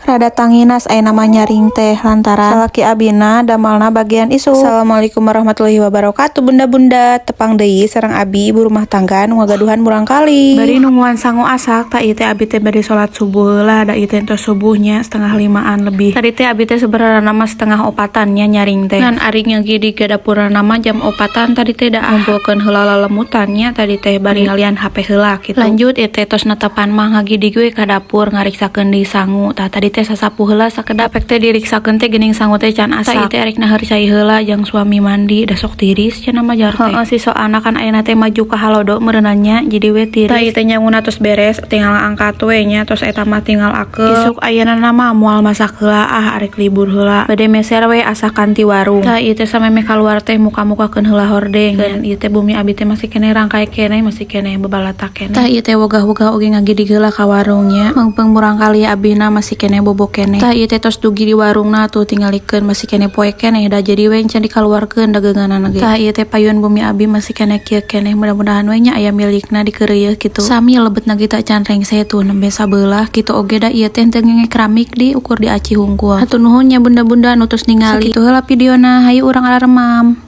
Rada tanginas ayeuna mah nyaring teh lantaran salaki abina damalna bagian isuk. Assalamualaikum warahmatullahi wabarakatuh, Bunda-bunda. Tepang deui sareng abi, ibu rumah tangga nu ngagaduhan murangkalih. Bari nungguan sangu asak, tah ieu teh abi teh bade salat subuh lah, da ieu teh entos subuhnya 4.30an lebih. Tadi teh abi teh sebenarnya mah 3.30an nya nyaring teh. Ngan ari ngagidig ke dapurna mah jam 4an tadi teh, da ngumpulkeun heula lelemutan nya tadi teh bari ngalian HP heula kitu. Lanjut, ieu teh tos netepan mah ngagidig we ka dapur ngariksakeun deui sangu. Tah, tadi teh sasapu heula sakedap pek teh diriksakeun teh geuning sangu teh can asak. Tah, ieu teh arek naheur cai heula jang suami mandi, da sok tiris cenah mah jar teh. Heeh, si soalna kan ayeuna teh maju ka halodo meureunana nya, jadi we tiris. Tah, ieu teh nyanguna tos beres, tinggal angkat we nya, tos eta mah tinggal akeup. Isuk ayeuna mah moal masak heula ah, arek libur heula. Bade meser we asakan ti warung. Tah, ieu teh samemeh kaluar teh muka-mukakeun heula hordeng. Dan ieu teh bumi abi teh masih keneh rangkai keneh, masih keneh babalatak keneh. Tah, ieu teh wogah-wogah oge ngagidig heula ka warungnya. Meungpeung murangkalih abina masih keneh bobok keneh. Tah, ieu teh tos dugi di warungna tuh, tingalikeun masih keneh poek keneh, da jadi we can dikaluarkeun daganganana ge. Tah, ieu teh payun bumi abi masih keneh kieu keneh, mudah-mudahan we nya aya milikna dikeureuyeun kitu. Sami lebetna ge teh can rengse tuh, nembe sabelah kitu oge, da ieu teh teu ngenge keramik di ukur di aci hungkul. Hatur nuhun nya, Bunda-bunda nu tos ningali. Sakitu heula videona, hayu urang araremam.